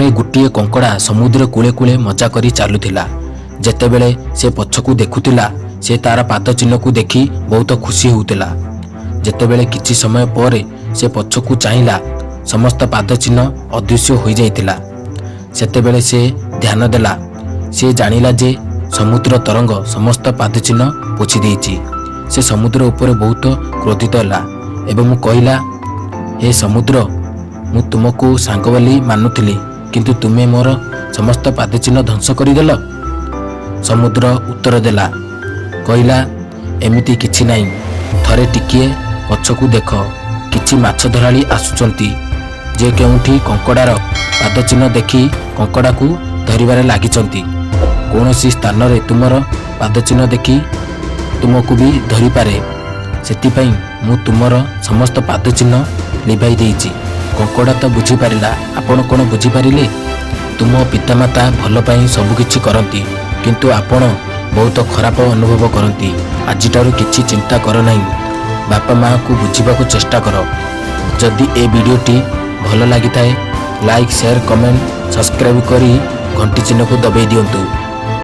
ଥରେ ଗୋଟିଏ କଙ୍କଡ଼ା ସମୁଦ୍ର କୂଳେ କୂଳେ ମଜା କରି ଚାଲୁଥିଲା। ଯେତେବେଳେ ସେ ପଛକୁ ଦେଖୁଥିଲା, ସେ ତାର ପାଦ ଚିହ୍ନକୁ ଦେଖି ବହୁତ ଖୁସି ହେଉଥିଲା। ଯେତେବେଳେ କିଛି ସମୟ ପରେ ସେ ପଛକୁ ଚାହିଁଲା, ସମସ୍ତ ପାଦ ଚିହ୍ନ ଅଦୃଶ୍ୟ ହୋଇଯାଇଥିଲା। ସେତେବେଳେ ସେ ଧ୍ୟାନ ଦେଲା। ସେ ଜାଣିଲା ଯେ ସମୁଦ୍ର ତରଙ୍ଗ ସମସ୍ତ ପାଦଚିହ୍ନ ପୋଛି ଦେଇଛି। ସେ ସମୁଦ୍ର ଉପରେ ବହୁତ କ୍ରୋଧିତ ହେଲା ଏବଂ କହିଲା, "ହେ ସମୁଦ୍ର, ମୁଁ ତୁମକୁ ସାଙ୍ଗ ବୋଲି ମାନୁଥିଲି, କିନ୍ତୁ ତୁମେ ମୋର ସମସ୍ତ ପାଦଚିହ୍ନ ଧ୍ୱଂସ କରିଦେଲ।" ସମୁଦ୍ର ଉତ୍ତର ଦେଲା, କହିଲା, "ଏମିତି କିଛି ନାହିଁ। ଥରେ ଟିକିଏ ପଛକୁ ଦେଖ। କିଛି ମାଛ ଧରାଳି ଆସୁଛନ୍ତି ଯେ କେଉଁଠି କଙ୍କଡ଼ାର ପାଦଚିହ୍ନ ଦେଖି କଙ୍କଡ଼ାକୁ ଧରିବାରେ ଲାଗିଛନ୍ତି। କୌଣସି ସ୍ଥାନରେ ତୁମର ପାଦଚିହ୍ନ ଦେଖି ତୁମକୁ ବି ଧରିପାରେ। ସେଥିପାଇଁ ମୁଁ ତୁମର ସମସ୍ତ ପାଦଚିହ୍ନ ଲିଭାଇ ଦେଇଛି।" କଙ୍କଡ଼ା ତ ବୁଝିପାରିଲା। ଆପଣ କ'ଣ ବୁଝିପାରିଲେ? ତୁମ ପିତାମାତା ଭଲ ପାଇଁ ସବୁକିଛି କରନ୍ତି, କିନ୍ତୁ ଆପଣ ବହୁତ ଖରାପ ଅନୁଭବ କରନ୍ତି। ଆଜିଠାରୁ କିଛି ଚିନ୍ତା କର ନାହିଁ। ବାପା ମାଆଙ୍କୁ ବୁଝିବାକୁ ଚେଷ୍ଟା କର। ଯଦି ଏ ଭିଡ଼ିଓଟି ଭଲ ଲାଗିଥାଏ, ଲାଇକ୍, ସେୟାର, କମେଣ୍ଟ, ସବସ୍କ୍ରାଇବ୍ କରି ଘଣ୍ଟି ଚିହ୍ନକୁ ଦବାଇ ଦିଅନ୍ତୁ।